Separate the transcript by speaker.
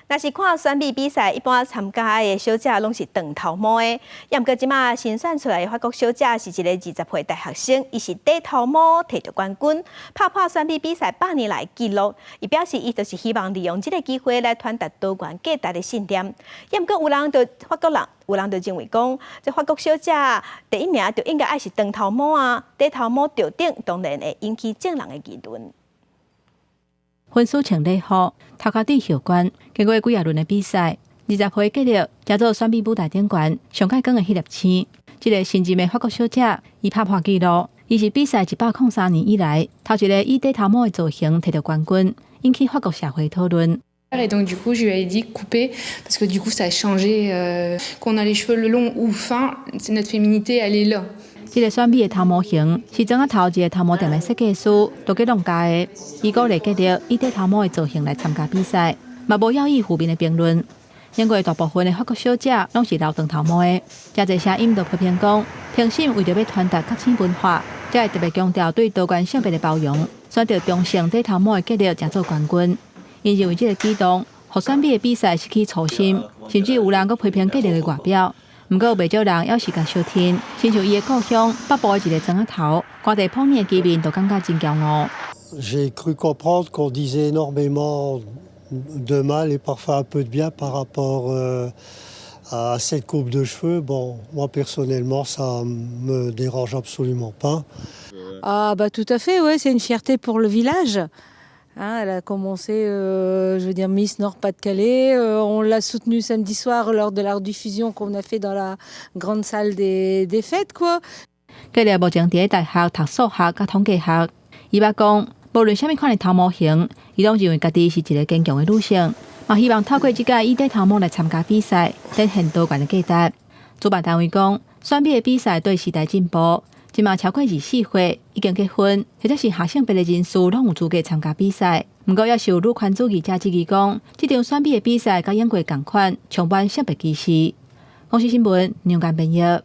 Speaker 1: 若是看選美比賽，一般參加的小姐攏是長頭毛的。毋過這馬新選出來的法國小姐是一个20歲大學生，伊是短頭毛提著冠軍，拍破選美比賽100年來紀錄。伊表示，伊就是希望利用這个機會來傳達多元價值的信念。毋過有人就法國人，有人就認為講，這法國小姐第一名就應該愛是長頭毛啊，短頭毛著頂當然會引起眾人的議論。
Speaker 2: 粉絲穿禮服，頭殼頂後冠，經過幾仔輪的比賽，20歲吉力成做選美舞台頂懸上蓋光的彼粒星。這个新晉的法國小姐，伊拍破紀錄，伊是比賽103年以來，頭一个以短頭毛的造型提著冠軍，引起法國社會討論。
Speaker 3: Et donc du coup, je lui ai dit couper parce que du coup, ça a changé. Qu'on a les cheveux longs ou fins, c'est notre féminité, elle est là.
Speaker 2: 這个選美的頭模型是庄仔頭一个頭毛店的設計師羅吉弄家的，伊鼓勵吉力以短頭毛的造型來參加比賽，嘛無猶豫負面的評論。因為大部分的法國小姐攏是留長頭毛的，誠濟聲音就批評講，評審為著欲傳達覺醒文化，才會特別強調對多元性別的包容，選擇中性短頭毛的吉力成做冠軍。𪜶認為這个舉動，予選美的比賽失去初心，甚至有人閣批評吉力的外表。毋過，袂少人猶是共相挺，親像伊的故鄉北部的一个莊仔頭，關地碰年的居民都感覺真驕傲。
Speaker 4: J'ai cru comprendre qu'on disait énormément de mal et parfois un peu de bien par rapport à cette coupe de cheveux. Bon, moi personnellement, ça me dérange absolument pas.
Speaker 5: Ah bah tout à fait, ouais, c'est une fierté pour le village. Hein, elle a commencé, je veux dire, Miss Nord-Pas-de-Calais. On l'a soutenue samedi soir lors de la rediffusion qu'on a fait dans la grande salle des fêtes, quoi.
Speaker 2: 吉力目前佇大學讀數學佮統計學，伊捌講，無論啥物款的頭毛型，伊攏認為家己是一个堅強的女性，嘛希望透過這屆以短頭毛來參加比賽，展現多元的價值。主辦單位講，選美的比賽對時代進步，這馬超過24歲已經結婚或者是跨性別的人士，攏有資格參加比賽。毋過，猶是有女權主義者質疑講，這場選美的比賽佮英國仝款，充滿性別歧視。公視新聞梁間編譯。